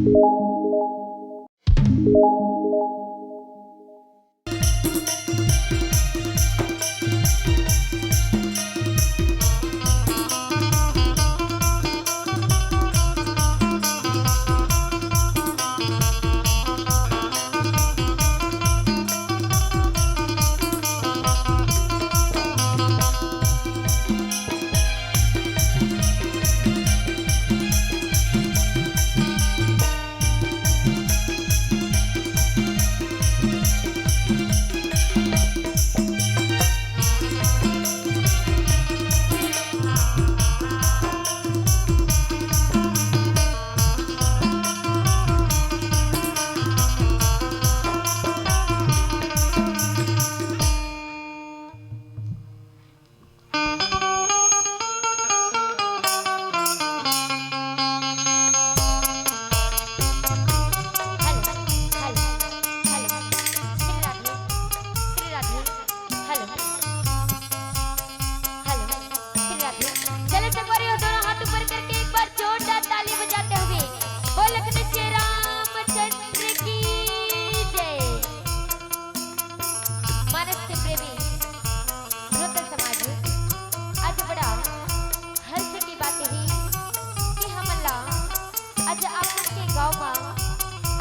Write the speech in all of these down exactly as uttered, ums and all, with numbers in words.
Hello, hello, hello. Shri Radhe, Shri Radhe. Hello, hello. Shri Radhe. चलो संगवारी हो, दोनों हाथ ऊपर करके एक बार जोरदार ताली बजाते हुए बोल कृष्ण श्री रामचंद्र की जय। मानस के प्रेमी श्रोता समाज, आज बड़ा हर्ष की बात हे कि हमन ला आज आप मन के गांव मा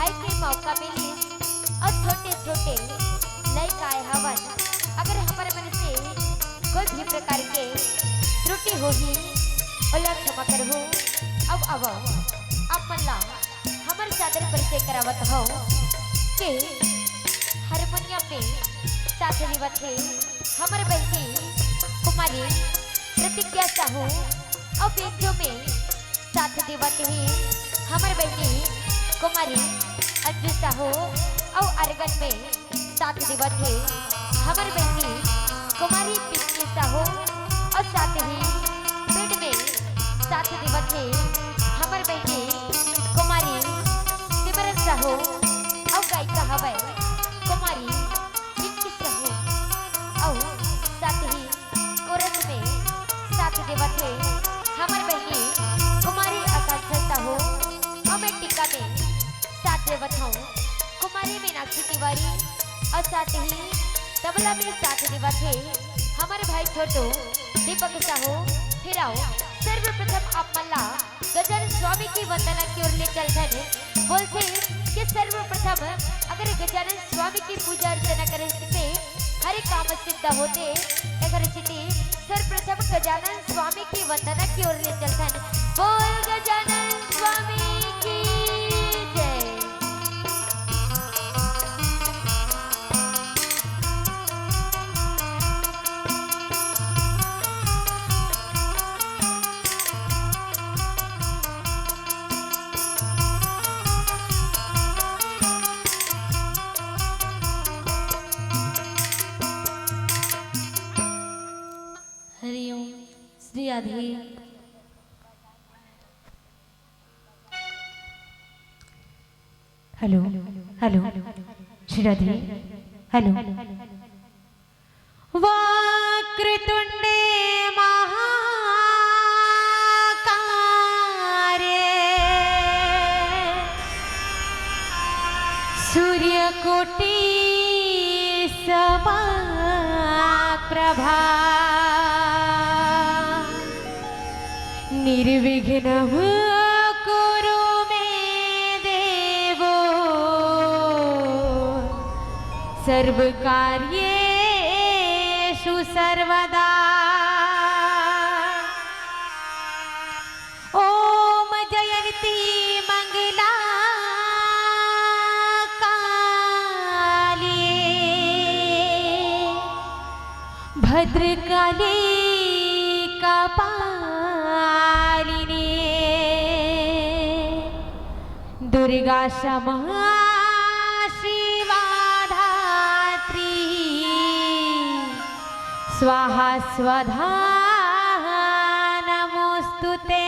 आए के मौका मिलिस अउ छोटे-छोटे लइका आए हवन। अगर हमर मन से कोई भी प्रकार के त्रुटि होही, ओला क्षमा करहू। अब, अब आप मन ला हमर सादर परिचय करावत हव के हारमोनियम में साथ देवत हे हमर बहिनी कुमारी प्रतिज्ञा साहू अउ बेंजो में साथ देवत हे हमर बहिनी कुमारी अंजू साहू अउ आर्गन में साथ देवत हे हमर बहिनी कुमारी पिंकी साहू अउ साथ ही बेंज में साथ देवत हे हमर बहिनी कुमारी सिमरन साहू अउ गायिका हवय कुमारी पिंकी साहू अउ साथ ही कोरस में साथ देवत हे हमर बहिनी कुमारी आकांक्षा साहू अउ मैं टीका में साथ देवत हूँ कुमारी मीनाक्षी तिवारी अउ साथ ही तबला में साथ देवत हे हमर भाई छोटू दीपक साहू। फिर आओ सर्वप्रथम आप मन ला गजानन स्वामी की वंदना की ओर ले चलथन। बोलथे कि सर्वप्रथम अगर गजानन स्वामी की पूजा अर्चना करे से हर काम सिद्ध होथे, तेकर सेती सर्वप्रथम गजानन स्वामी की वंदना की ओर ले चलथन। बोल गजानन स्वामी की जय। Hariom. Shri Radhe. Hello, hello, Shri Radhe. Hello. वक्रतुंडे महाकारे सूर्यकोटि समप्रभा। निर्विघ्नं कुरु मे देव सर्वकार्येषु सर्वदा। ॐ जयन्ती मङ्गला काली भद्रकाली कपालिनी दुर्गा क्षमा शिवा धात्री स्वाहा स्वधा नमोऽस्तु ते।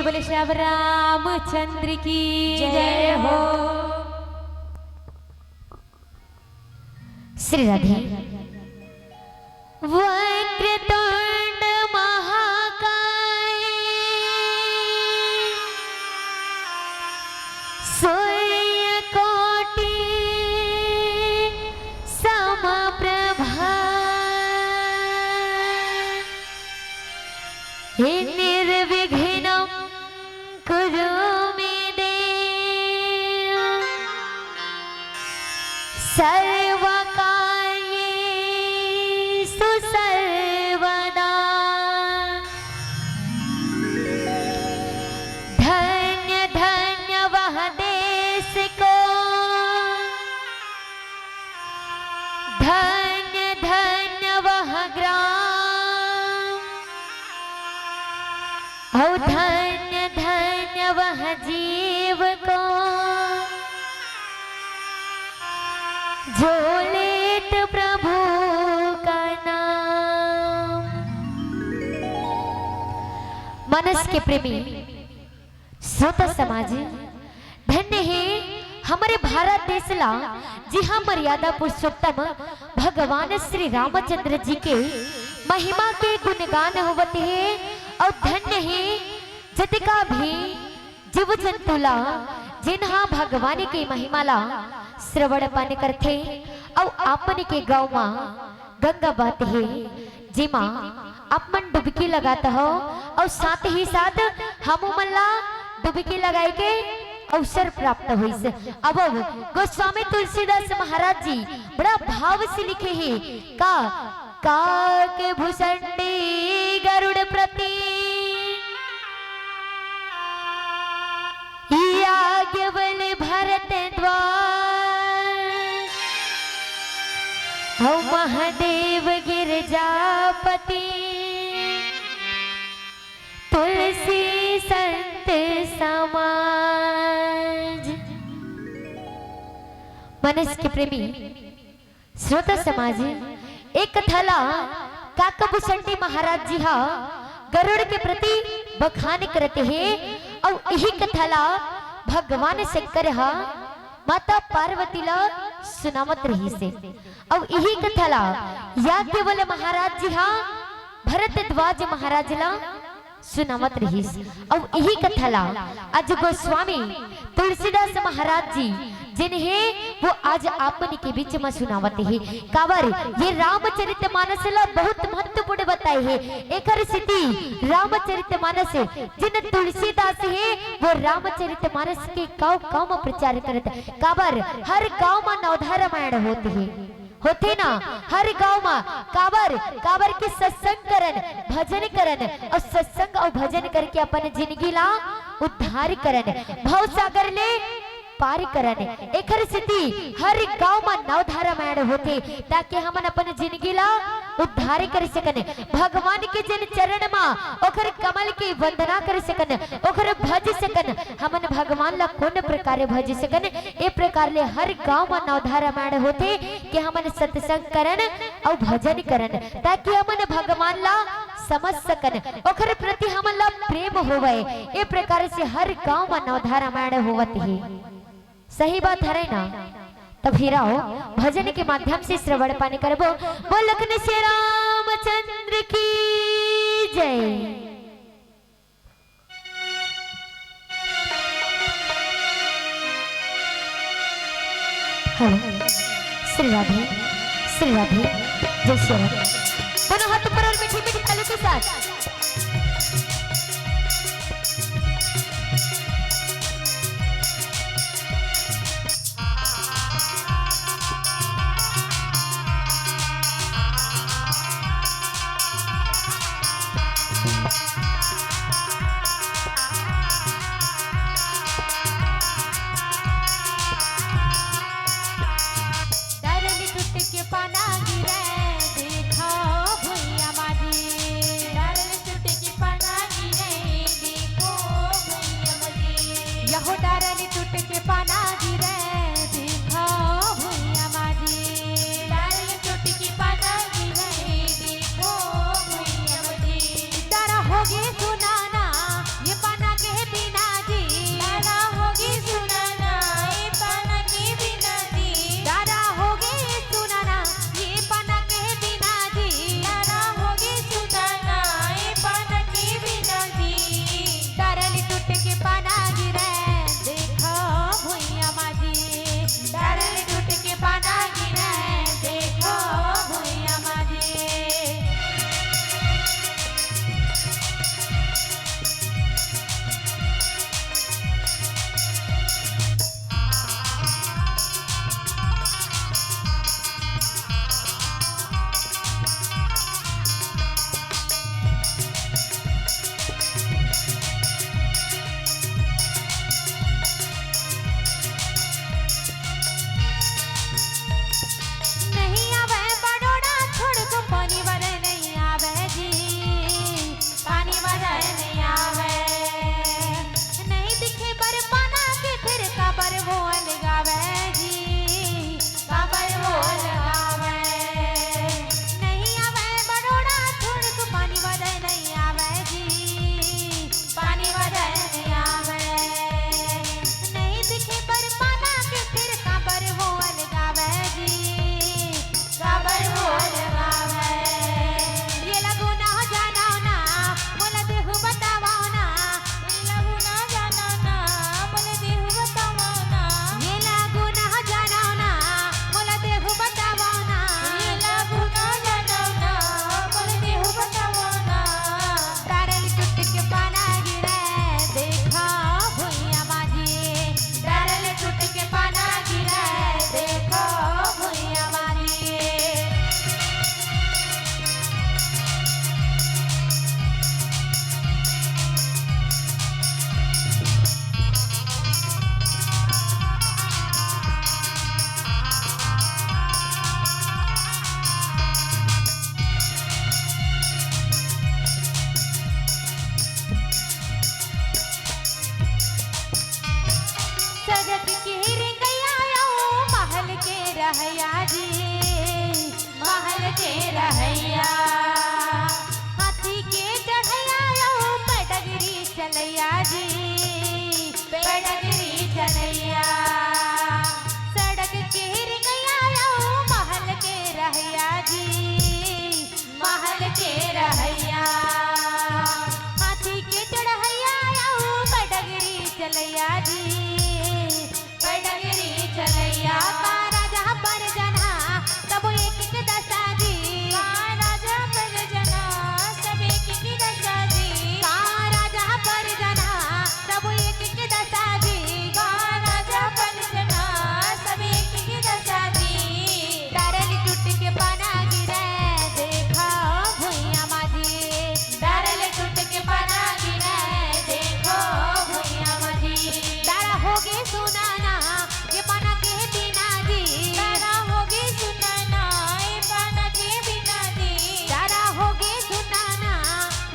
बोले श्री रामचंद्र की जय हो। श्री राधे। वक्रतुंड महाकाय सूर्य कोटि समप्रभा। हे निर्विघ्नं कुरु मे देव सर्वकार्येषु सर्वदा। धन्य धन्य वह देश को, धन्य धन्य वह ग्राम, और धन्य धन्य वह जीव को जो लेत प्रभु का नाम। मानस के प्रेमी श्रोता समाज, धन्य हे हमरे भारत देश ला, जिहाँ मर्यादा पुरुषोत्तम भगवान श्री रामचंद्र जी के महिमा के गुणगान होवत हे। और धन्य हे जतिका भी जीव जंतु ला, जिन्हा भगवान के महिमा ला श्रवण पान करथे। और आपन के गाँव मा गंगा बहत हे, जेमा आप मन डुबकी लगात हो, और साथ ही साथ हमू मन ला डुबकी लगाए के अवसर प्राप्त होइस। अब गोस्वामी तुलसीदास महाराज जी बड़ा भाव से लिखे हे का, काक भुसंडी गरुड़ प्रति याज्ञवल भरत द्वार, हौ महादेव गिरजापति, तुलसी संत समाज। मानस के प्रेमी श्रोता समाज, एक कथा ला काका भुसंडी महाराज जी हा गरुड़ के प्रति बखान करत हे, अउ इही कथा ला भगवान शंकर हा माता पार्वती ला सुनावत रहिस हे। अउ इही कथा ला याज्ञवल्क्य महाराज जी हा भरद्वाज महाराज ला सुनावत रहिस। अउ इही कथा ला आज गोस्वामी तुलसीदास महाराज जी जेन हे, वो आज आपन के बीच म सुनावत हे। काबर ये रामचरित मानस ला बहुत महत्वपूर्ण बताए हे। एखर सेती रामचरित मानस जेन तुलसीदास हे, वो रामचरित मानस के गाँव गाँव म प्रचार करत। काबर हर गाँव म नवधा रामायण होत हे। होथे ना हर गांव म। काबर, काबर के सत्संग करन, भजन करन, अउ सत्संग अउ भजन करके अपन जिंदगी ला उद्धार करन, भव सागर ले पार करन। एखर सेती हर गांव म नवधा रामायण होथे, ताकि हमन अपन जिंदगी ला उद्धार कर सकन, भगवान के जेन चरण म ओखर कमल के वंदना कर सकन, ओखर भज सकन। हमन भगवान ला कोन प्रकार भज सकन? ए प्रकार ले हर गांव म नवधा रामायण होथे कि हमन सत्संग करन अउ भजन करन, ताकि हमन भगवान ला समझ सकन, ओखर प्रति हमन ला प्रेम होवय। ए प्रकार से हर गांव म नवधा रामायण होवत हे। सही बात हरे ना? त फिर आओ, भजन के माध्यम से श्रवण पान करबो। बोल लखन श्री रामचंद्र की जय। हेलो, श्री राधे, श्री राधे, जय श्री राधे। दोनों हाथ ऊपर और मीठी मीठी ताली के साथ। डरली टूट के पाना गिरे, देखो भुइया माझी। डरली टूट के पाना गिरे, देखो भुइया माझी। यहो डरली टूट के पाना गिरे, देखो भुइया माझी। डरली टूट के पाना गिरे, देखो भुइया माझी। डर होगे रहैया जी, महल के रहैया। हाथी के चढ़ैया अउ पडगरी चलैया जी, पडगरी चलैया। सड़क के रिंगैया अउ महल के रहैया जी, महल के रहैया। हाथी के चढ़ैया अउ पडगरी चलैया जी, पडगरी चलैया। का राजा परजना सब एक एक दसा जी, का राजा परजना सब एक एक दसा जी, का राजा परजना सब एक एक दसा जी, का राजा परजना सब एक एक दसा जी। डरल टूट के पाना गिरे, देखा भुइया माझी। डरल टूट के पाना गिरे, देखो भुइया माझी। डरा होगे सुनाना, ये पाना के बिना जी। डरा होगे सुनाना, ये पाना के बिना जी। डरा होगे सुनाना,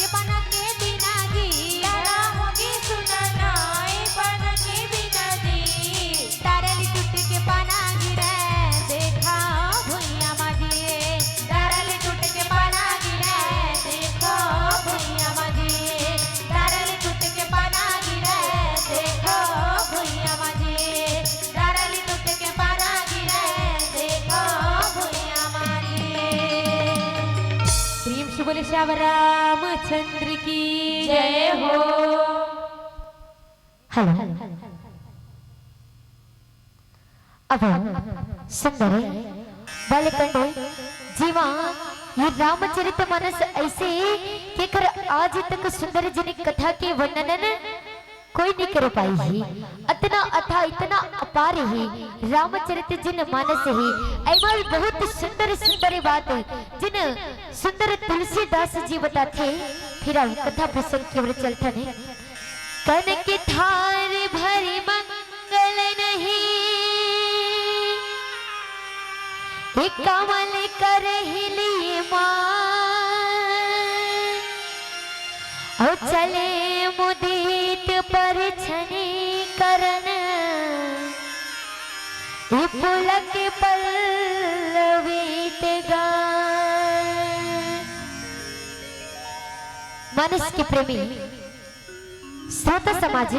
ये पाना के बिना जी। डरा होगे सुनाना, ये पाना के बिना जी। डरल टूट के पाना गिरे, देखा भुइया माझी। डरल टूट के पाना गिरे, देखो भुइया माझी। डरल टूट के पाना गिरे, देखो भुइया माझी। डरल टूट के पाना गिरे, देखो भुइया माझी। प्रेम से बोले श्याम रामचंद्र की जय हो। हेलो। अब सुंदर बालकंड, जीवा ये रामचरित मानस ऐसे कि एकर आज तक सुंदर जी ने कथा के वर्णन कोई नहीं कर पाई ही। इतना अथा, इतना अपार ही रामचरित जिन मानस ही। एमा बहुत सुंदर सुंदर बात जिन सुंदर तुलसीदास जी बताथे। फिर हम कथा प्रसंग की ओर चलथन। कनक थार भरि मंगल नहीं, ए कमल करहि लीन मार। अउ चले मुदित परछनि करन, ए पुलक पल्लवित गान। मानस के प्रेमी श्रोता समाज,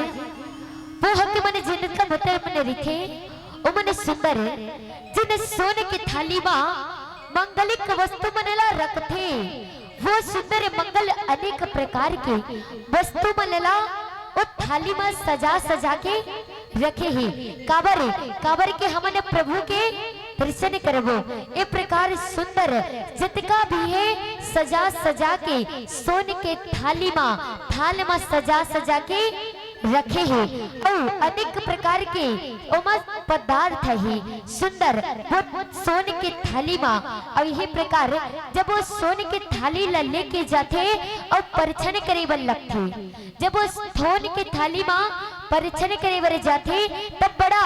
वो हक मन जिनका भीतर मन रिथे, ओ मन सुंदर, जिन सोन के थाली मा मांगलिक वस्तु मन ला रखथे, वो सुंदर मंगल अनेक प्रकार के वस्तु मन ला ओ थाली मा सजा सजा के रखे हे। काबर, काबर के हमन प्रभु के दर्शन करबो। ए प्रकार सुंदर जतका भी हे, सजा सजा के सोन के थाली मा, थाल मा सजा सजा के रखे हे। अउ अनेक प्रकार के ओमा पदार्थ हे सुंदर, वो सोन के थाली मा। अउ यही प्रकार जब वो सोन के थाली ला लेके जाथे अउ परछन करे बर लगथे, जब वो सोन के थाली मा परछन करे बर जाथे, तब बड़ा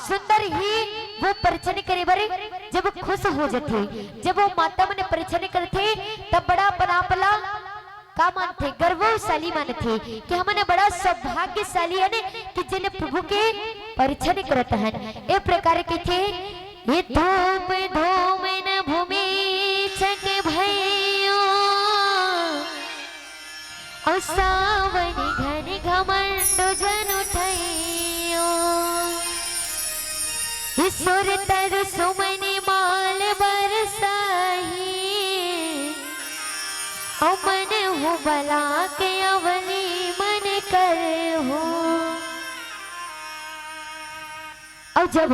सुंदर ही वो परछन करे बर जब खुश हो जथे। जब वो माता मन परछन करथे, तब बड़ा अपन आप ला का मानथे, गौरवशाली मानथे कि हमन बड़ा सौभाग्यशाली हन कि जिन प्रभु के परछन करत हन। ए प्रकार के थे, ये धूप धूमन भूमि छक भयो, अउ सावन घन घमंड जन उठैयो। ईश्वर तर सुमन माल बरसाही, अउ मन हो बला के अवली मन कर हो। अउ जब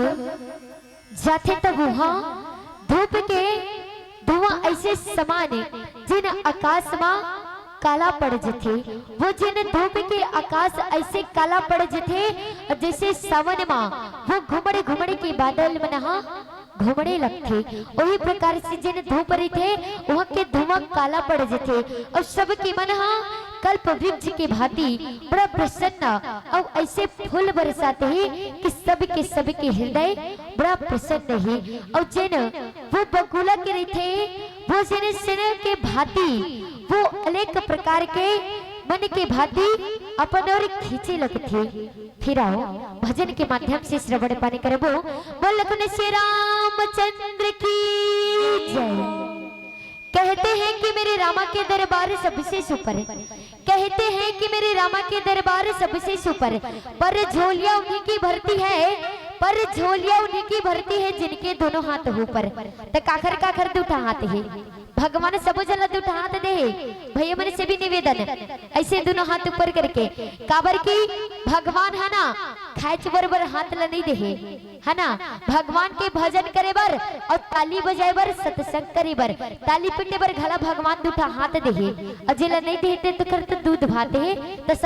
जाथे तब उहाँ धूप के धुआं ऐसे समान, जिन आकाश मा काला पड़ जथे, वो जिन धूप के आकाश ऐसे काला पड़ जथे, जैसे सावन मा वो घुमड़ घुमड़ के बादल मन हा घुमड़े लगथे। वही प्रकार से जिन धूप रहिथे, वहाँ के धुआं काला पड़ जथे, अउ सबके मन हा कल्प वृक्ष के भांति बड़ा प्रसन्न अउ ऐसे फूल बरसात हे कि सबके, सबके हृदय बड़ा प्रसन्न हे। अउ जेन वो बगुला के रहिथे, वो जेन सेना के भांति वो अनेक प्रकार के मन के भांति अपन ओर खींचे लगथे। फिर आओ, भजन के माध्यम से श्रवण पाने करबो। बोल लखन श्री रामचंद्र की जय। कहते हैं कि मेरे रामा के दरबार सबसे सुपर है। कहते हैं कि मेरे रामा के दरबार सबसे सुपर है। पर झोलियां उन्हीं की भरती है, पर झोलियां उन्हीं की भरती है जिनके दोनों हाथ ऊपर। त काखर काखर दू ठा हाथ हे? भगवान सबो झन ला दू ठा हाथ दे हे। भैया मन से भी निवेदन, ऐसे दोनों हाथ ऊपर करके, काबर कि भगवान ह ना खाएच बर बर हाथ ला नहीं दे हे, है ना? भगवान के भजन करे बर अउ ताली बजाए बर, सत्संग करे बर, ताली पीटे बर घला भगवान दू ठा हाथ दे हे। अउ जेला नहीं दे हे ते तो कर तो दूध भात हे। त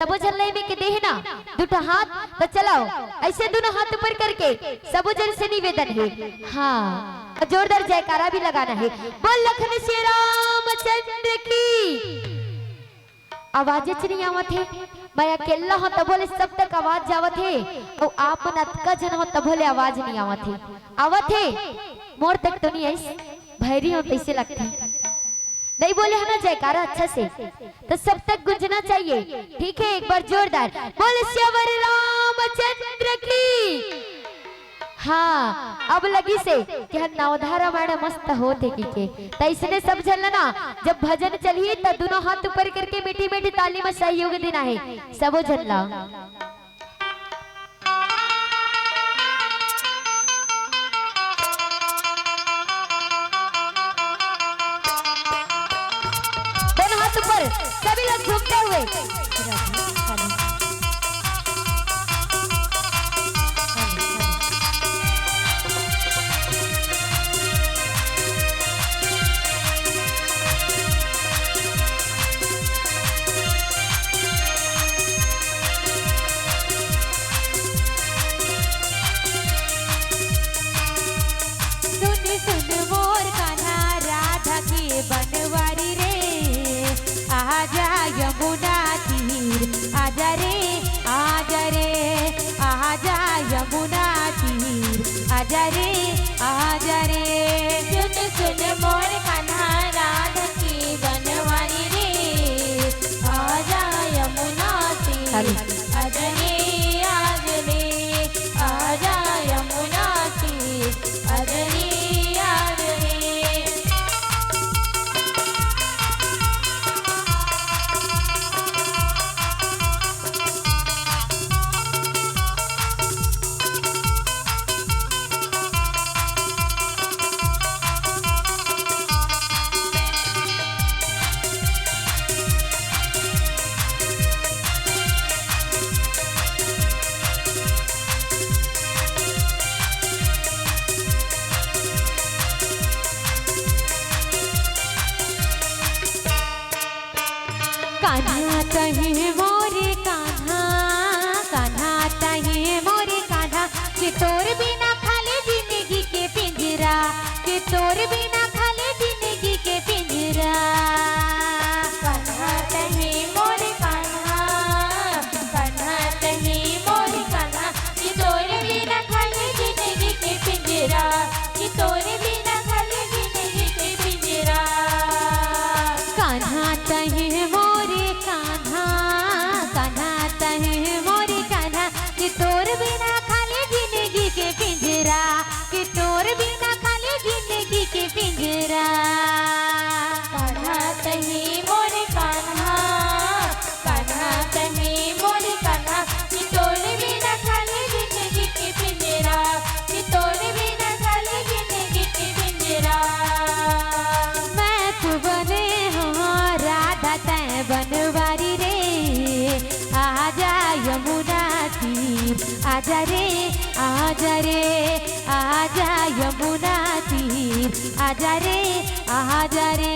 सबो झन लई में के दे हे ना दू ठा हाथ, त चलाओ ऐसे दोनों हाथ ऊपर करके सबो झन से निवेदन हे। हाँ, अउ जोरदार जयकारा भी लगाना हे। बोल लखन श्री रामचंद्र की। आवाज च नहीं आवत हे। मैं अकेल्ला हों तभो ले सब तक आवाज जावत हे, अउ आप मन अतका झन हो तभो ले आवाज नहीं आवत हे। आवत हे, मोर तक तो नहीं आइस। भैरी हो तैसे लगथे। नहीं बोले है ना जयकारा अच्छा से, तो सब तक गूंजना चाहिए। ठीक है, एक बार जोरदार बोल सियावर रामचंद्र की। हाँ, अब लगिस हे कि हर नवधा रामायण मस्त होत हे कि के। त इसने सब झन ला ना, जब भजन चलही त दोनों हाथ ऊपर करके मीठी मीठी ताली में सहयोग देना हे सबो झन ला। दोनों हाथ ऊपर, सभी लोग झूमते हुए। सुन सुन मोर कान्हा राधा के बनवारी रे, आजा यमुना तीर, आजा रे, आजा रे, आजा यमुना तीर, आजा रे, आजा रे। सुन सुन मोर कान्हा राधा के बनवारी रे, आजा यमुना तीर, अरे। आजा रे, आजा रे, आजा यमुना तीर, आजा रे, आजा रे। कान्हा तही मोरे कान्हा, कान्हा तही मोरे कान्हा, कि तोर बिना खाली जिंदगी के पिंजरा, कि तोर बिना खाली जिंदगी के पिंजरा। कान्हा तही मोरे कान्हा, कान्हा तही मोरे कान्हा, कि तोर बिना खाली जिंदगी के पिंजरा, कि तोर बिना खाली जिंदगी के पिंजरा। कान्हा तही मोरे कान्हा, कान्हा तही मोरे कान्हा, कि तोर बिना खाली जिंदगी के पिंजरा, कि तोर बिना खाली जिंदगी के पिंजरा। कान्हा तही मोरे कान्हा, कान्हा तही मोरे कान्हा, कि तोर बिना खाली जिंदगी के पिंजरा, कि तोर बिना खाली जिंदगी के पिंजरा। मैं तो बने हों राधा तैं बनवारी रे, आजा यमुना तीर, आजा रे, आजा रे, आजा यमुना तीर, आजा रे, आजा रे।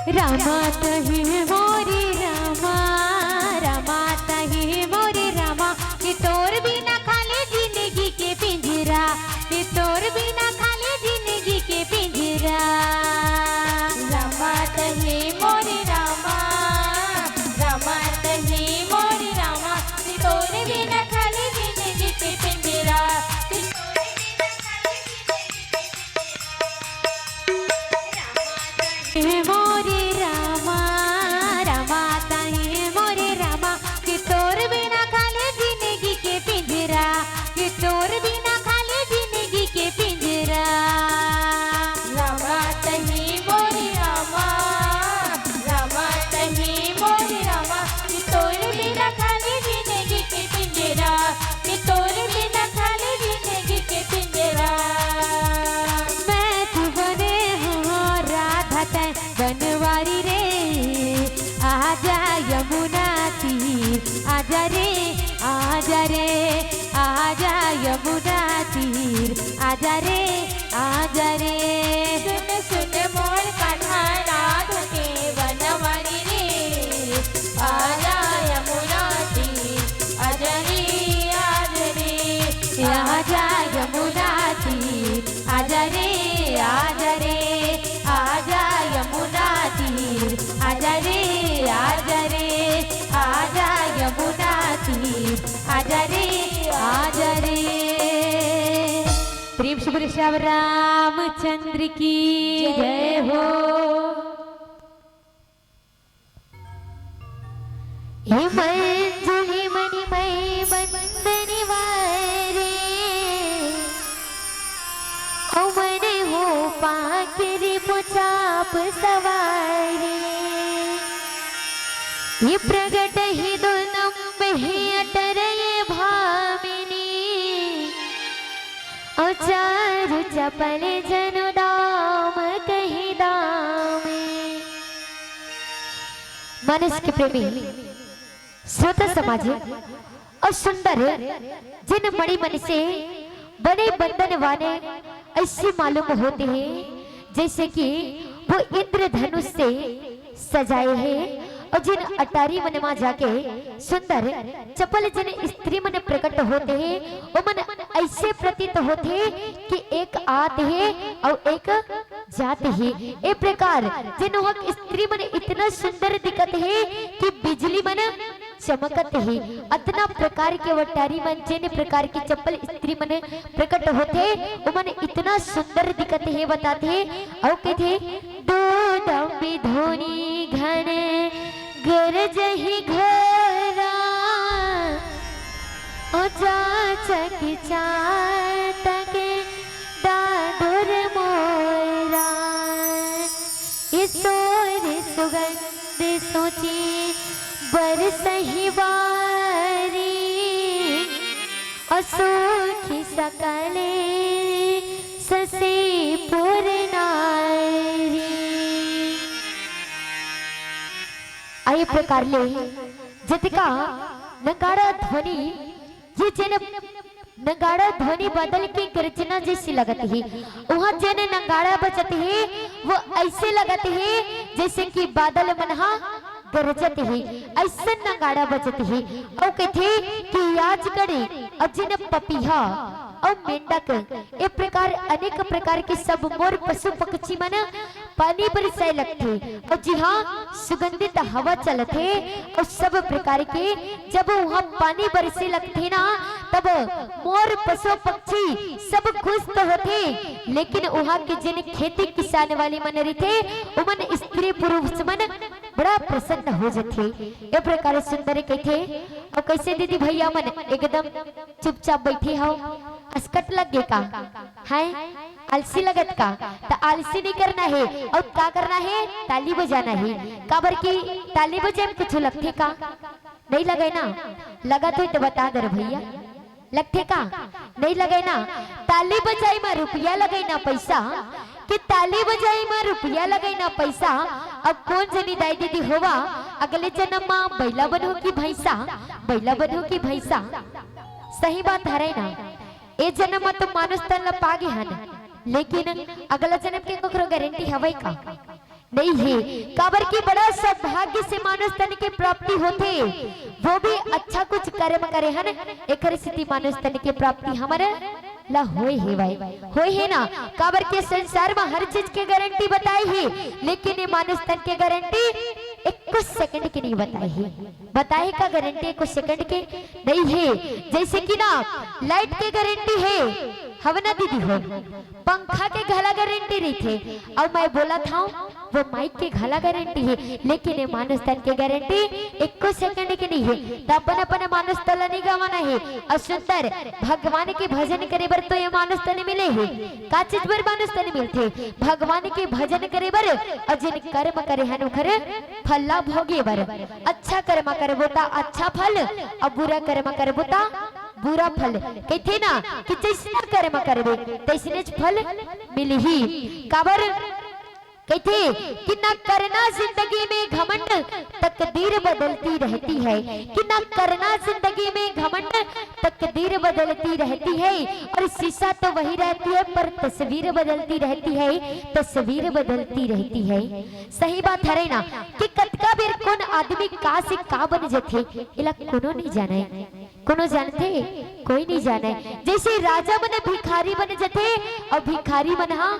रामा तही मोरे रामा, रामा तही मोरे रामा, कि तोर बिना खाली जिंदगी के पिंजरा, कि तोर बिना खाली जिंदगी के पिंजरा। रामा तही मोरे रामा, रामा तही मोरे रामा, कि तोर बिना खाली जिंदगी के पिंजरा। हे मोरे रामा, रामा तही मोरे रामा, कि तोर बिना खाली जिंदगी के पिंजरा, कि तोर बिना खाली जिंदगी के पिंजरा। रामा तही मोरे रामा, रामा तही मोरे रामा, कि तोर बिना खाली जिंदगी के पिंजरा, कि तोर बिना खाली जिंदगी के पिंजरा। मैं तो बने हंव राधा तैं बनवारी रे, आजा यमुना तीर, आजा रे, आजा रे, आजा यमुना तीर, आजा रे, आजा रे। सुन सुन मोर कान्हा राधा के बनवारी रे, आजा यमुना तीर, आजा रे, आजा रे, आजा यमुना तीर, आजा रे, आजा रे, आजा यमुना तीर, आजा रे, आजा रे, आजा यमुना तीर, आजा रे, आजा रे। प्रेम से बोले श्याम रामचंद्र की जय हो। हे मंजुली मणिमय मंदन वारे, ओ मन हो पाकरी पुचाप सवारे। ये प्रगट ही दुनम्ब ही अटर ये भामिनी, ओ चारु चपल जनु दाम कही दामे। मानस के प्रेमी श्रोता समाज अउ सुंदर जिन मणि मन से बने बंधन वाले ऐसे मालूम होते हैं, जैसे कि वो इंद्रधनुष से सजाए हैं। अउ जिन अटारी मन मा जाके सुंदर चपल जिन स्त्री मन प्रकट होते हैं, वो मन ऐसे प्रतीत होते हैं कि एक आत है अउ एक जात ही। ए प्रकार जिन वह स्त्री मन इतना सुंदर दिखत हे कि बिजली मन चमकत हे। अतना प्रकार के वटारी मन, जिन प्रकार के चपल स्त्री मन प्रकट होथे, ओमन इतना सुंदर दिखत हे, बताथे। अउ कथे, "दो दम्बी धोनी घन गरजही घोरा।" ओ चाचक चातक दादुर मोरा, ईसोर सुगंध सोची बरसही वारी, असोखी सकले ससे पुर नारी। अइ प्रकार ले जतिका नगाड़ा ध्वनि, ये जेन नगाड़ा ध्वनि बादल के गर्जना जैसी लगत हे। उहाँ जेन नगाड़ा बजत हे, वो ऐसे लगत हे जैसे कि बादल मन हा गरजत हे, ऐसन नगाड़ा बजत हे। अउ कथे कि आज कड़े अउ जेन पपीहा अउ मेंढक, ए प्रकार अनेक प्रकार के सब मोर पशु पक्षी मन पानी बरसाए लगथे। अउ जी हाँ, सुगंधित हवा चलथे अउ सब प्रकार के जब उहाँ पानी बरसे लगथे ना, तब मोर पशु पक्षी सब खुश तो होथे, लेकिन उहाँ के जेन खेती किसान वाले मन रहिथे, उमन स्त्री पुरुष मन बड़ा प्रसन्न हो जथे। ए प्रकार सुंदर कहिथे। अउ कैसे दीदी भैया मन एकदम चुपचाप बैठे हो, असकट लग गे का? हैं? आलसी लगत का? त आलसी नहीं करना हे। अउ का करना हे? ताली बजाना हे। काबर कि ताली बजाए में कुछ लगथे का? नहीं लगे ना? लगत होही त बता दे रे भैया। लगथे का? नहीं लगे ना? ताली बजाई मा रुपया लगे ना पैसा, कि ताली बजाई मा रुपया लगे ना पैसा। अब कोन जनी दाई दीदी होवा, अगले जनम मा बैला बनहू कि भैंसा, बैला बनहू कि भैंसा। सही बात हरे ना? ए जनम मा तो मानुष तन ला पागे हन, लेकिन अगला जनम के ककरो गारंटी हवय का? नहीं हे, काबर कि बड़ा सौभाग्य से मानुष तन के प्राप्ति होथे, वो भी अच्छा कुछ कर्म करे हन, एकर सेती मानुष तन के प्राप्ति हमर ला होए हे भाई, होए हे ना। काबर के संसार में हर चीज के गारंटी बताए हे, लेकिन ये मानुष तन के गारंटी एको सेकंड के नहीं बताए हे। बताए का गारंटी एको सेकंड के नहीं हे। जैसे कि ना, लाइट के गारंटी हे, हव ना दीदी हो, पंखा के घला गारंटी रहिथे। अउ मैं बोलत हंव, वो माइक के घला गारंटी हे, लेकिन ये मानुष तन के गारंटी एको सेकंड के नहीं हे। त अपन अपन मानुष तन ला नहीं गंवाना हे। अउ सुंदर भगवान के भजन करे बर तो ये मानुष तन मिले हे। का चीज बर मानुष तन मिलथे? भगवान के भजन करे बर, अउ जेन कर्म करे हन ओखर फल ला भोगे बर। अच्छा कर्म करबो त अच्छा फल, अउ बुरा कर्म करबो त बुरा फल। कहिथे ना कि जइसना कर्म करबे, तइसनेच फल मिलही। काबर? कहिथे कि ना करना जिंदगी में घमंड, तकदीर बदलती रहती है। कि ना करना जिंदगी में घमंड, तकदीर बदलती रहती है। और शीशा तो वही रहती है, पर तस्वीर बदलती रहती है, तस्वीर बदलती रहती है। सही बात हरे ना कि कतका बेर कोन आदमी का से का बन जथे, एला कोनो नहीं जाने। कोनो जानथे? कोई नहीं जाने। जैसे राजा मन भिखारी बन जथे अउ भिखारी मन हा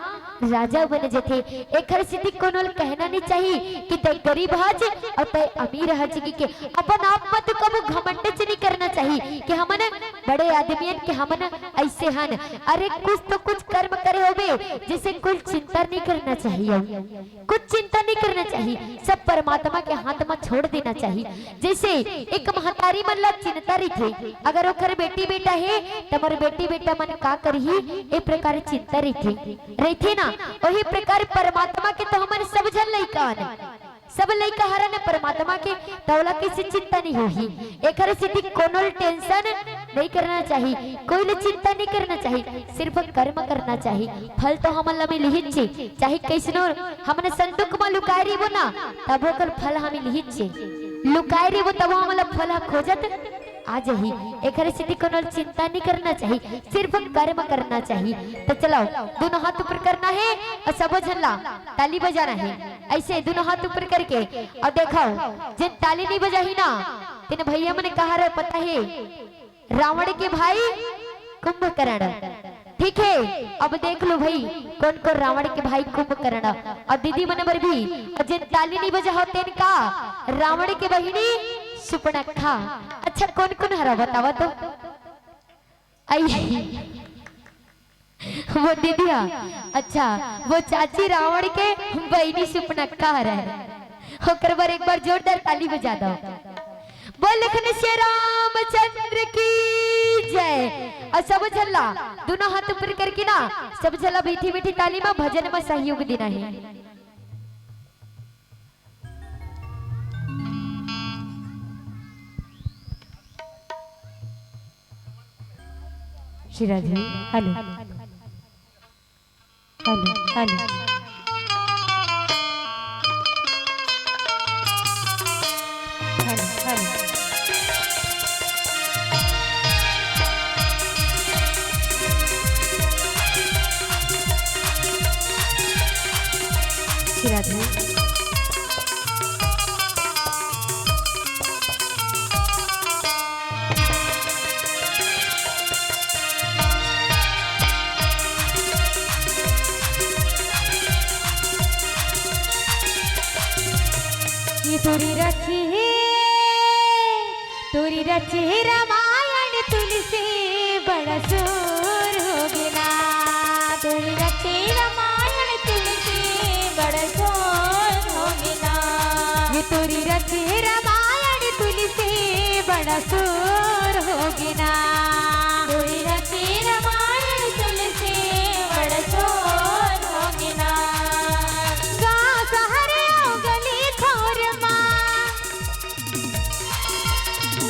राजा बन जथे। एखर सेती कोनो ल कहना नहीं चाहिए कि तै गरीब हच अउ तै अमीर हच, कि के अपन आप म तो कबू घमंड च नहीं करना चाहिए कि हमन बड़े आदमियन के हमन ऐसे हन। अरे कुछ तो कुछ कर्म करे होबे, जैसे कुल चिंता नहीं करना चाहिए। कुछ चिंता नहीं करना चाहिए, सब परमात्मा के हाथ में छोड़ देना चाहिए। जैसे एक महतारी मन ला चिंता रहिथे, अगर ओकर बेटी बेटा हे त मोर बेटी बेटा मन का करही, ए प्रकार चिंता रहिथे, रहिथे ना। वही प्रकार परमात्मा के तो हमन सब झन लइका हन, सब लइका हरन परमात्मा के, त ओला किसी चिंता नहीं होही। एखर सेती कोनो ल टेंशन नहीं करना चाहिए, कोई ल चिंता नहीं करना चाहिए, सिर्फ कर्म करना चाहिए। फल तो हमन ला मिलही चे, चाहे कैसनो हमन संदूक म लुकाए रहिबो ना, तभो ओकर फल ह मिलही चे। लुकाए रहिबो तभो हमन ला फल ह खोजत आ जाही। एखर सेती कोनो ल चिंता नहीं करना चाहिए, सिर्फ कर्म करना चाहिए। त चलो, दोनों हाथ ऊपर करना हे अउ सबो झन ला ताली बजाना हे। ऐसे दोनों हाथ ऊपर करके अउ देखव, जेन ताली नहीं बजाही ना, तेन भैया मन कहा रहे पता हे, रावण के भाई कुंभकर्ण। ठीक हे, अब देख लो भाई, कोन कोन रावण के भाई कुंभकर्ण अउ दीदी मन बर भी, अउ जेन ताली नहीं बजा हो तेन का रावण के बहिनी सुपनखा। अच्छा, कोन कोन हरा बतावा तो? आई वो दीदी हा, अच्छा, वो चाची रावण के बहिनी सुपनखा हरे। ओकर बर एक बार जोरदार ताली बजा दो। बोल लखन से रामचंद्र की जय। अउ सब झल्ला दोनों हाथ ऊपर करके ना, सब झल्ला मीठी मीठी ताली में भजन में सहयोग देना है। Shri Radhe. Hello. Hello, hello. Hello, hello. Shri Radhe. ये तोरी रची है, तोरी रची है रामायण तुलसी, बड़ा शोर हो गे ना। तोरी रची रामायण तुलसी, बड़ा शोर हो गे ना। ये तोरी रची रामायण तुलसी, बड़ा शोर हो गे ना। तोरी रची रामायण तुलसी, बड़ा शोर हो गे ना। गाँव शहर अउ गली खोर मा,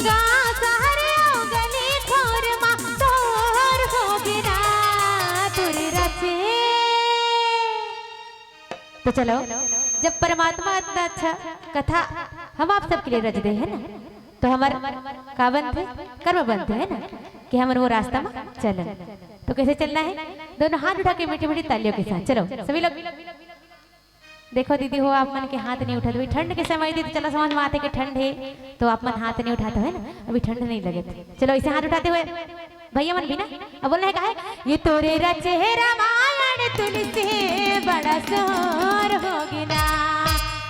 गाँव शहर अउ गली खोर मा शोर हो गे ना। तोरी रची तो चलो, जब परमात्मा इतना अच्छा कथा हम आप सबके लिए रच दे है ना, तो हमर का बनथे, कर्म बनथे है ना, कि हमन वो रास्ता में चलन। तो कैसे चलना है? दोनों हाथ उठा के मीठी मीठी तालियों के साथ चलो सभी लोग। देखो दीदी हो, आप मन के हाथ नहीं उठत। अभी ठंड के समय दीदी, चला समझ में आथे कि ठंड हे, तो आप मन हाथ नहीं उठात हो, है ना? अभी ठंड नहीं लगत। चलो, ऐसे हाथ उठाते हुए भैया मन भी ना, अब बोलना है, का है? ये तोरे रचे हे रामायण तुलसी, बड़ा शोर होगे ना।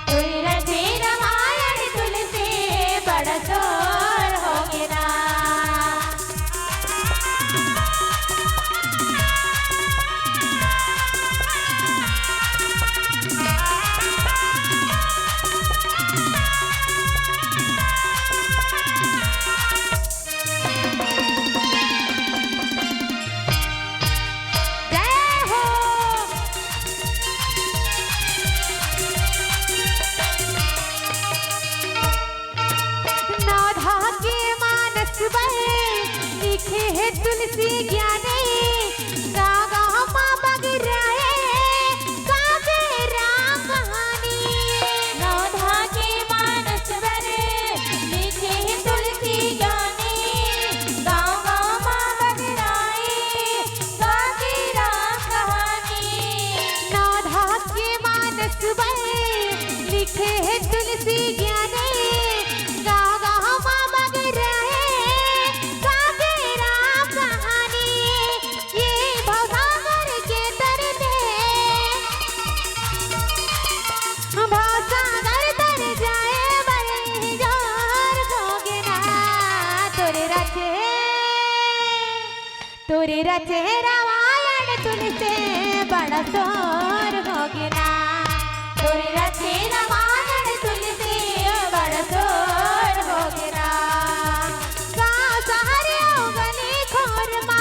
तोरे रचे रामायण तुलसी, बड़ा शोर होगे ना। जय हो। नवधा के मानस बर लिखे हे तुलसी ज्ञानी, गाँव गाँव मा बगराए, गाँव के राम कहानी। नवधा के मानस बर लिखे हे तुलसी ज्ञानी, गाँव गाँव मा बगराए, गाँव के राम कहानी। नवधा के मानस बर लिखे हे तुलसी ज्ञानी, गाँव गाँव मा बगराए, गाँव के राम कहानी। ये भवसागर के तरते, भवसागर तर जाए बर जोर होगे ना। तोरे रचे, तोरे रचे रामायण तुलसी, बड़ा शोर होगे ना। तोरे रचे रामायण तुलसी, बड़ा शोर होगे ना। गाँव शहर अउ गली खोर मा,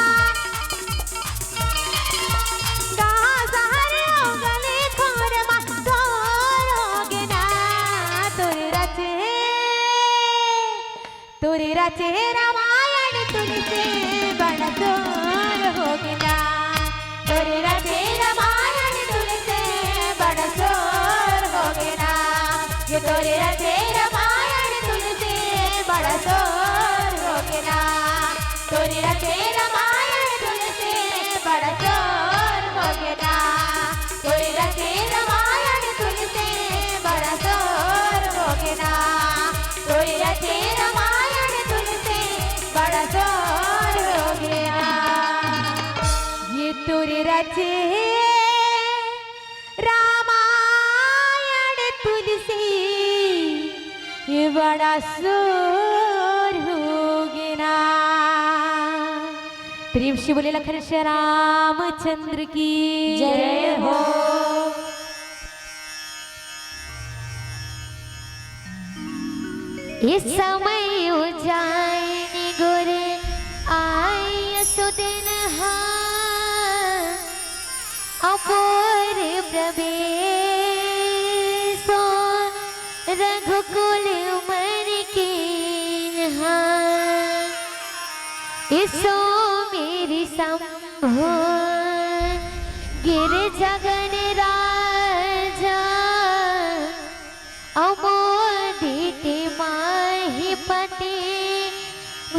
गाँव शहर अउ गली खोर मा शोर होगे ना। तोरे रचे, तोरे रचे रामायण तुलसी, बड़ा शोर होगे ना। तोरे रचे रामायण तुलसी, बड़ा शोर होगे ना। ये तोरे रचे रामायण तुलसी, बड़ा शोर होगे ना। तोरे रचे रामायण तुलसी, बड़ा शोर होगे ना। तोरे रचे रामायण तुलसी, बड़ा शोर होगे ना। तोरे रचे रामायण तुलसी, बड़ा शोर होगे ना। ये तोरे रचे रामायण तुलसी, ये बड़ा शोर होगे ना। प्रेम से बोले लखन श्री रामचंद्र की जय हो। इस समय उज्जैन गुर आय सुदिन हा, अपुर प्रवेशो रघुकुल मन कीन्हा। इसो मेरी शंभु गिर जगन राजा, अमोदित माहि पति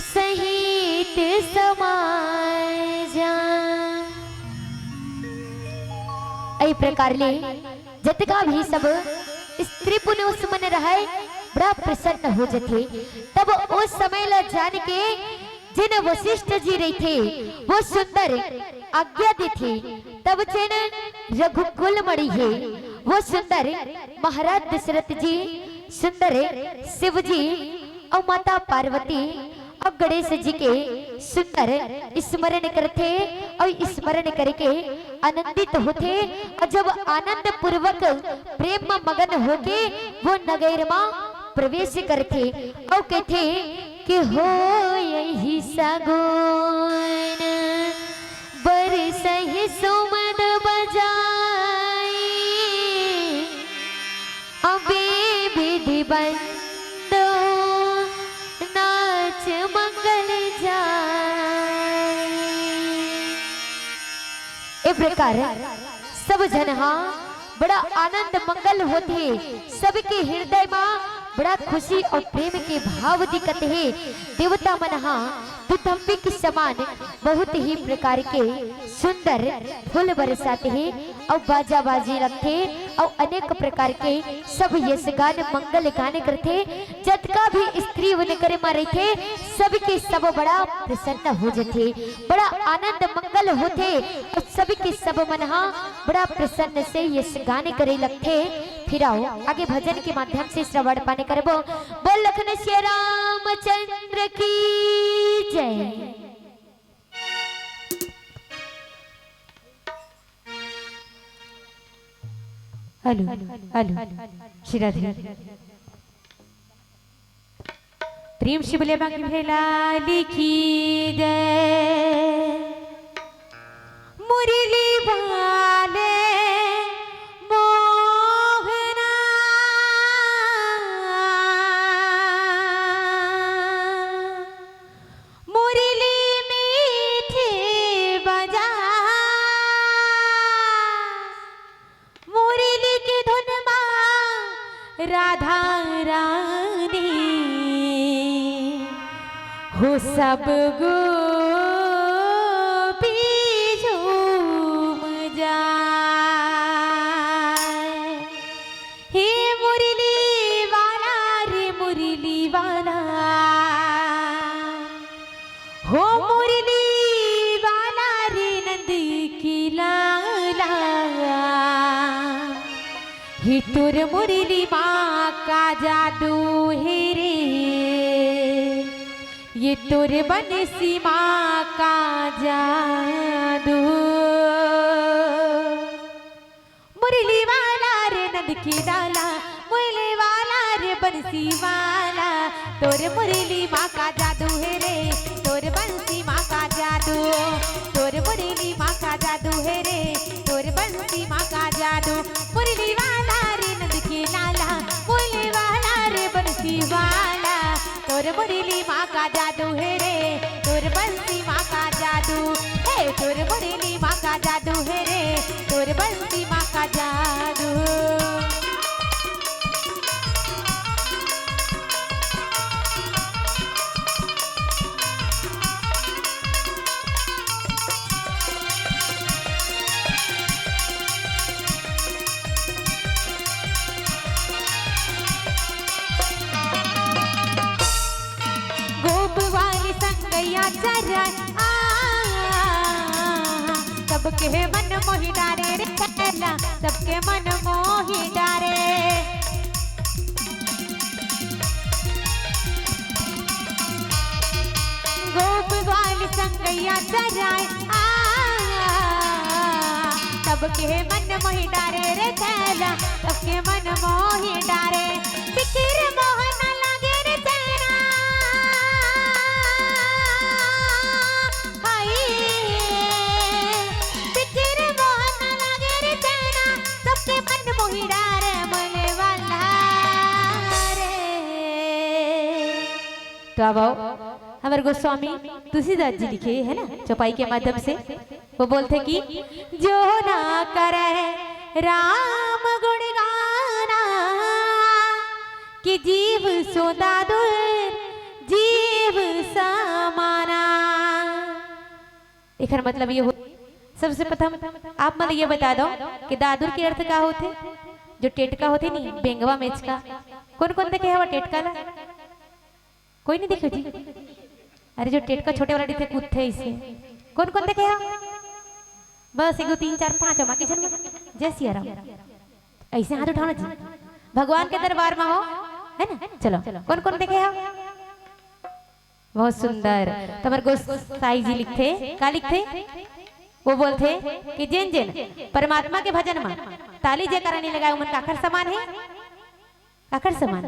सहित समाजा। एहि प्रकार ले जतका भी सब स्त्री पुरुष मन रहय, बड़ा प्रसन्न हो जथे। तब ओ समय ल जान के जेन वशिष्ठ जी रहिथे, वो सुंदर आज्ञा देथे। तब जेन रघुकुल मणि हे, वो सुंदर महाराज दशरथ जी, सुंदर शिव जी अउ माता पार्वती अउ गणेश जी के सुंदर स्मरण करथे अउ स्मरण करके आनंदित होथे। अउ जब आनंद पूर्वक प्रेम म मगन होके वो नगर म प्रवेश करथे अउ कथे कि होय ही सगुन बरसहि सुमन बजाई, अबे विधि बंदो नाच मंगल जाई। ए प्रकार सब झन हा बड़ा आनंद मंगल होथे, सबके हृदय मा बड़ा खुशी अउ प्रेम के भाव दिखत हे। देवता मन ह दुथंबी के समान बहुत ही प्रकार के सुंदर फूल बरसात हे अउ बाजा बाजी लगथे अउ अनेक प्रकार के सब यश गान मंगल गान करथे। जतका भी स्त्री उनकरे म रहिथे, सबके सब बड़ा प्रसन्न हो जथे, बड़ा आनंद मंगल होथे अउ सबके सब मन ह बड़ा प्रसन्न से यश गान करे लगथे। फिर आओ आगे भजन के माध्यम से श्रवण पाने करबो। बोल लखन सिया रामचंद्र की जय। हेलो, हेलो, श्री राधे। प्रेम से बोले बांके बिहारी लाल की जय। मुरली वाले मोहना, मुरली मीठी बजा, मुरली के धुन मा राधा रानी हो सब गोपी झूम जाए। हे मुरली वाला रे मुरली वाला, हो मुरली वाला रे नंद की लाला, ये तोर मुरली मा का जादू हे रे, ये तोर बंसी मा का जादू। मुरली वाला रे नंद की लाला, मुरली वाला रे बंसी वाला, तोर मुरली मा का जादू हे रे, तोर बंसी मा का जादू, तोर मुरली मा का जादू हे रे, तोर बंसी मा का जादू। मुरली वाला रे नंद की लाला, मुरली वाला रे बंसी वाला, तोर मुरली मा का जादू हे रे, तोर बंसी मा का जादू, हे तोर मुरली मा का जादू हे रे, तोर बंसी मा का जादू। गोप वाली संगैया चरण आ, सबके मन मोहि डारे रे छैला, सबके मन मोहि डारे। गोप ग्वाल संगैया चराए आ, सबके मन मोहि डारे रे छैला, सबके मन मोहि डारे। फिकिर मोह न लागे रे छैला, हाय। फिकिर मोह न लागे रे छैला, सबके मन मोहि डारे मोले वाला रे। तो अब आओ, हमर गोस्वामी तुलसीदास जी लिखे, है ना, चौपाई के माध्यम से वो बोलथे कि जो ना करे राम गुण गाना, कि जीव सो दादुर जीव समाना। एखर मतलब ये हो, सबसे प्रथम आप मन ये बता दो कि दादुर के अर्थ का होथे? जो टेटका होथे नी, बेंगवा मेचका, कोन कोन देखे हवा टेटका ला? कोई नहीं देखे जी? अरे जो टेटका छोटे वाला रहिथे कूदथे अइसे, कोन कोन देखे हो? बस एगो तीन चार पांच, बाकी झन में। जय सिया राम। अइसे हाथ उठाओ ना जी, भगवान के दरबार में हो, है ना? चलो, कोन कोन देखे हो? बहुत सुंदर। तो हमर गोसाई जी लिखथे, का लिखथे? वो बोलथे कि जेन जेन परमात्मा के भजन में ताली जयकारा नहीं लगाए, उमन काखर समान है? काखर समान?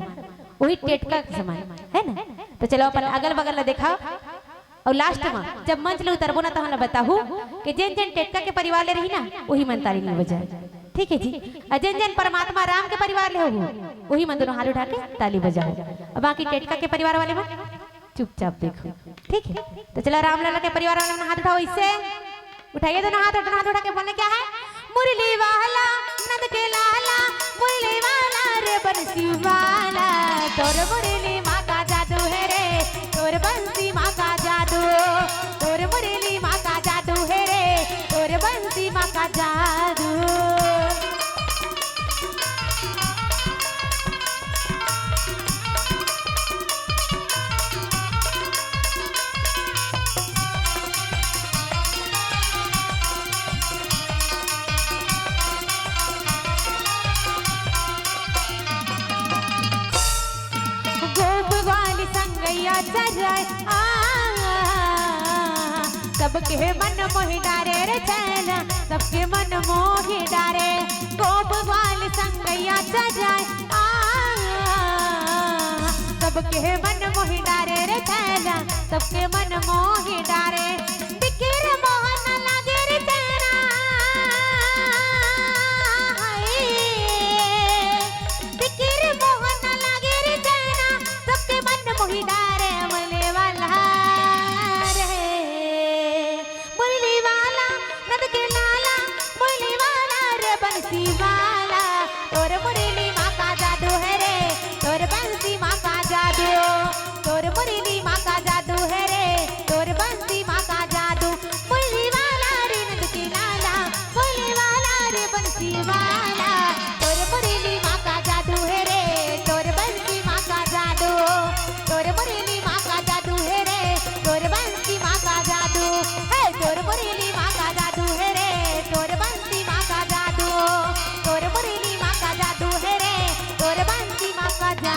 वही टेटका के समान, है ना? तो चलो अपन अगल बगल ला देखा। और लास्ट में जब मंच ले उतरबो ना, तो हमला बताहू कि जेन जेन टेटका के परिवार ले रही ना, वही मन ताली नहीं बजाए, ठीक है जी? और जेन जेन परमात्मा राम के परिवार ले हो, वही मन दोनों हाथ उठा के ताली बजाओ। अब बाकी टेटका के परिवार वाले मन चुपचाप देखो, ठीक है? तो चला, रामलला के परिवार वाले मन हाथ उठाओ, इससे उठाइए दोनों हाथ, दोनों हाथ उठा के बोलना क्या है? मुरली वाला, नंद के लाला, मुरली वाला रे बंसी वाला, तो मुरली माँ का जादू है रे, तोर बंसी माँ का जादू। तोर मुरली माँ का जादू है रे, तोर बंसी माँ का जादू। गोप ग्वाल संगैया चराय, आ, सबके मन मोहि डारे रे छैला, सबके मन मोहि डारे। गोप ग्वाल संगैया चराय, आ, सबके मन मोहि डारे रे छैला, सबके मन मोहि डारे। बिकिर मोहन लागे रे चेना, हाय। बिकिर मोहन लागे रे चेना, सबके मन मोहि डारे। मुरली वाला रे, मुरली वाला, नंद के लाला, मुरली वाला रे बंसी वाला। तोर मुरली माँ का जादू है रे, तोर बंसी माँ का जादू। तोर मुरली माँ का जादू है रे, तोर बंसी माँ का जादू। मुरली वाला रे नंद के लाला, मुरली वाला रे बंसी वाला। तोर मुरली माँ का जादू है रे, तोर बंसी माँ का जादू। तोर मुरली माँ का जादू है रे, तोर बंसी माँ का जादू। हे, तोर मुरली माँ का जादू है रे, तोर बंसी माँ का जादू। तोर मुरली माँ का जादू है रे, तोर बंसी माँ का जादू।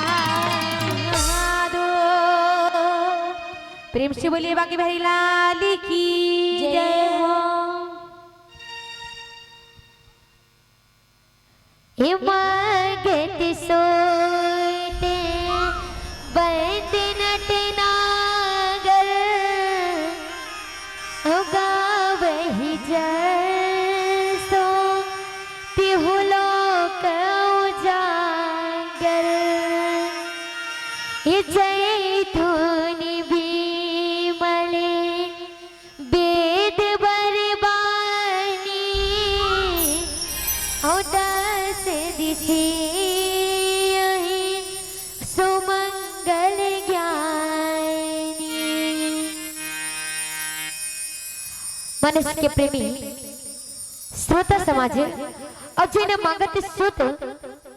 प्रेम से बोलिए बांके बिहारी लाल की जय। जय हो। ए मांगत सोते बंद नट नागर, ओ गावहि जसो तिहु लोक उजागर। ए जय धुनि बिमल वेद बर बानी, औ दस दिशि अहि सुमंगल ज्ञानी। मनुष्य के प्रेमी श्रोता समाज अउ जेन मांगत सुत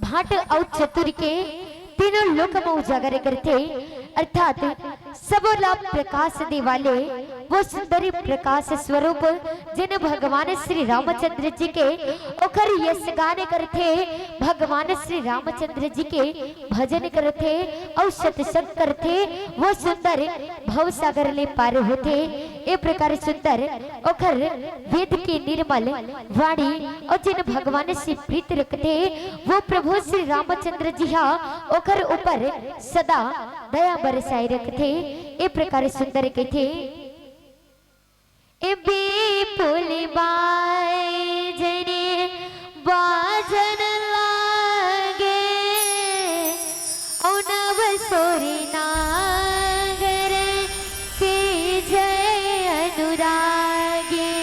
भांट अउ चतुर के तीनों लोक म उजागर करथे, अर्थात सबो ला प्रकाश दे वाले वो सुंदर प्रकाश स्वरूप जेन भगवान श्री रामचंद्र जी के ओखर यशगान करथे, भगवान श्री रामचंद्र जी के भजन करथे अउ सत्संग करथे, वो सुंदर भव सागर ले पार होथे। ए प्रकार सुंदर ओखर वेद के निर्मल वाणी अउ जेन भगवान से प्रीत रखथे, वो प्रभु श्री रामचंद्र जी हा ओखर ऊपर सदा दया बरसाए रखथे। ए प्रकार सुंदर कहिथे, ए बिपुल बाजने बाजन लागे, औ नव सोरी नागर के जय अनुरागे।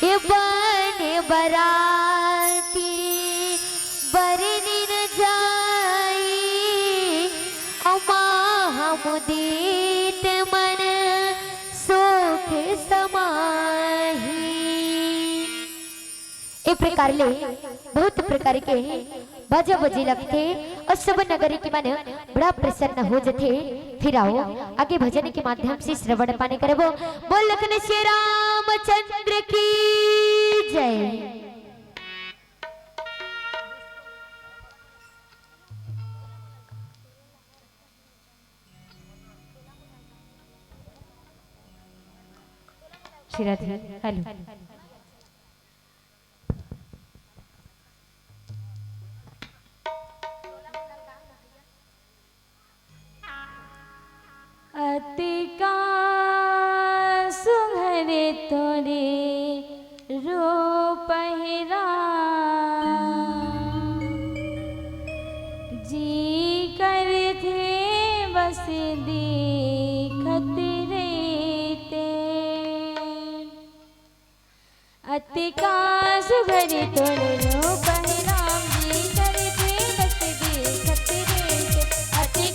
ए बन बराती बरनि न जाई, अमा हम दीत मन सोख समाही। ए प्रकार ले बहुत प्रकार के बाजा बजे लगथे अउ सब नगरी के मन बड़ा प्रसन्न हो जथे। फिर आओ आगे भजन के माध्यम से श्रवण पाने करबो। बोल लखन श्री रामचंद्र की जय। श्री राधे, हेलो। अतिका सुघर तोरे रूप हे राम, जी करथे बस देखत रहिते। अतिका सुघर तोर रूप हे राम, जी करथे बस देखत रहिते। अति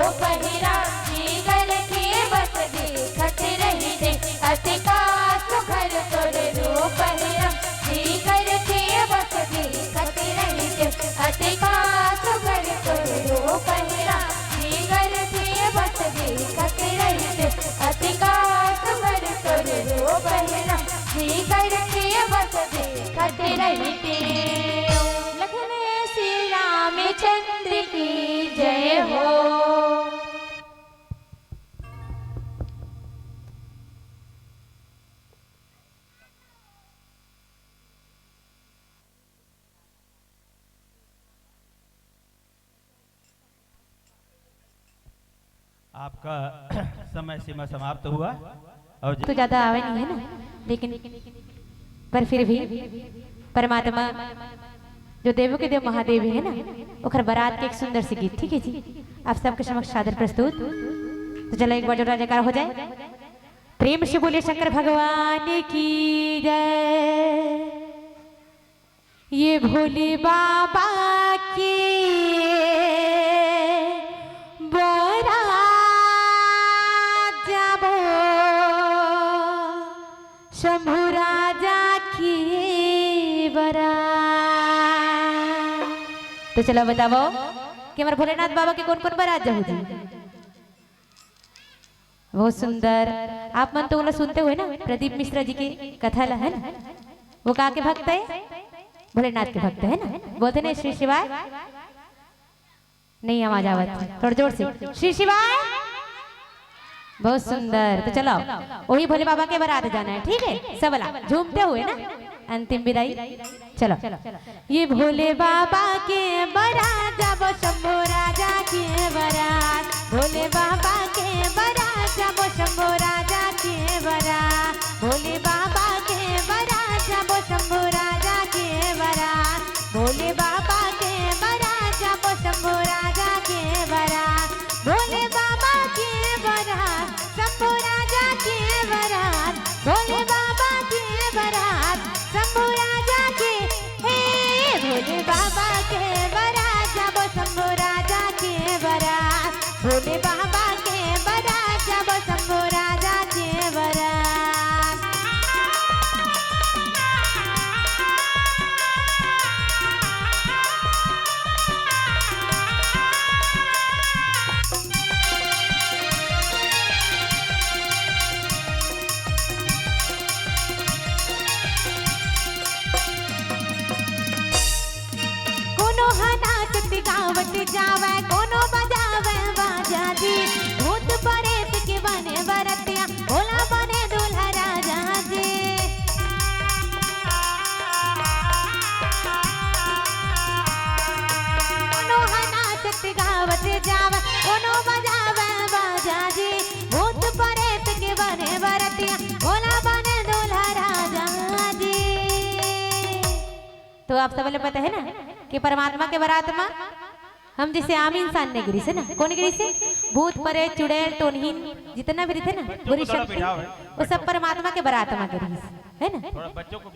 रूप हे राम, जिगर के बस देखत रहिते, अतिका सुघर तोर रूप हे राम, जिगर के बस देखत रहिते, अतिका सुघर तोर रूप हे राम, जिगर के बस देखत रहिते, अतिका सुघर तोर रूप हे राम, जिगर के बस देखत रहिते। लखन श्री रामचंद्र की जय हो। आपका समय सीमा समाप्त हुआ। और तो ज्यादा आवे नहीं है ना, लेकिन पर फिर भी परमात्मा जो देवों के देव महादेव है ना, ओखर बारात के एक सुंदर से गीत, ठीक है जी, आप सबके समक्ष सादर प्रस्तुत। तो चलो एक बार जोरदार जयकार हो जाए, प्रेम से बोलिए शंकर भगवान की जय। ये भोले बाबा की बरात जाबो, शंभू राजा की बरात। तो चलो बताओ कि हमारे भोलेनाथ बाबा के कौन कौन बरात जाहू जी? बहुत सुंदर। आप मन तो ओला सुनते हुए ना, प्रदीप मिश्रा जी के कथा ला, है ना? वो का के भक्त है? भोलेनाथ के भक्त है ना? बोलते ना श्री शिवाय। नहीं आवाज आवत, थोड़ा जोर से, श्री शिवाय। बहुत सुंदर। तो चलो, वही भोले बाबा के बरात जाना है, ठीक है? सब ला झूमते हुए ना, अंतिम विदाई। चलो, ये भोले बाबा के बरात, जाबो शंभू राजा के बरात। भोले बाबा के बरात, जाबो शंभू राजा के बरात। भोले बाबा के बरात, जाबो शंभू राजा के बरात। भोले बाबा के बरात, जाबो शंभू राजा के बरात। भोले बाबा के बरात, शंभू राजा के बरात। भोले बाबा के बरात, शंभू राजा के। हे भोले बाबा के बरात, जाबो शंभू राजा के बरात। भोले बाबा के बरात, जाबो शंभू राजा के बरात। कोनो ह नाचत गावत जावय, कोनो बजावय बाजा जी। भूत परेत के बने बरतिया, भोला बने दूल्हा राजा जी। कोनो ह नाचत गावत जावय, कोनो बजावय बाजा जी। भूत परेत के बने बरतिया, भोला बने दूल्हा राजा जी। तो आप सब ल पता है ना कि परमात्मा के बरात म हम जइसे आम इंसान नहीं गिरिस है ना, कोन गिरिस हे? भूत परेत चुड़ैल टोनहीन जितना भी रहिथे ना, बुरी शक्ति, वो सब परमात्मा के बरात म गिरिस है ना।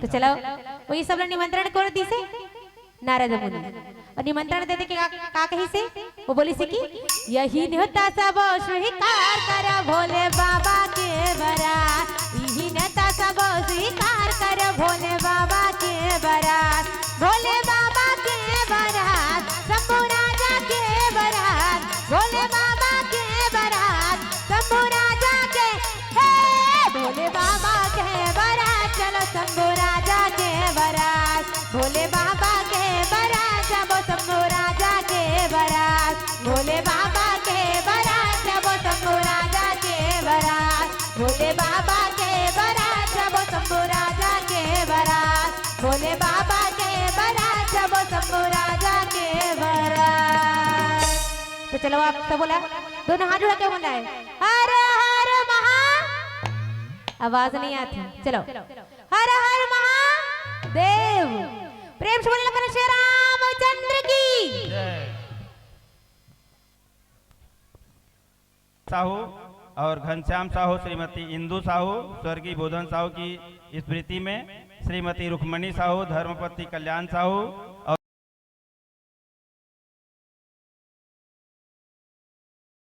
तो चलो, वही सब ल निमंत्रण कर दिस हे नारद मुनि। और निमंत्रण दे दे के का, का कहिस हे? वो बोलिस हे कि यही नेवता सब स्वीकार कर भोले बाबा के बरात, यही नेवता सब स्वीकार कर भोले बाबा के बरात। भोले बाबा के बरात, शंभू राजा के बरात। भोले बाबा के बरात, शंभू राजा के। हे भोले बाबा के बरात, चलो शंभू राजा के बरात। भोले बाबा के बरात, जाबो शंभू राजा के बरात। भोले बाबा के बरात, जाबो शंभू राजा के बरात। भोले बाबा के बरात, जाबो शंभू राजा के बरात। भोले बाबा के बरात, जाबो शंभू राजा के बरात। तो चलो आप सब बोला, दोनों हाथ उठा के बोला है, हर हर महा, आवाज नहीं आती, चलो, हर हर महादेव। प्रेम से बोले लखन श्री रामचंद्र की। साहू और घनश्याम साहू, श्रीमती इंदु साहू, स्वर्गीय बोधन साहू की स्मृति में, श्रीमती रुक्मणी साहू, धर्मपति कल्याण साहू,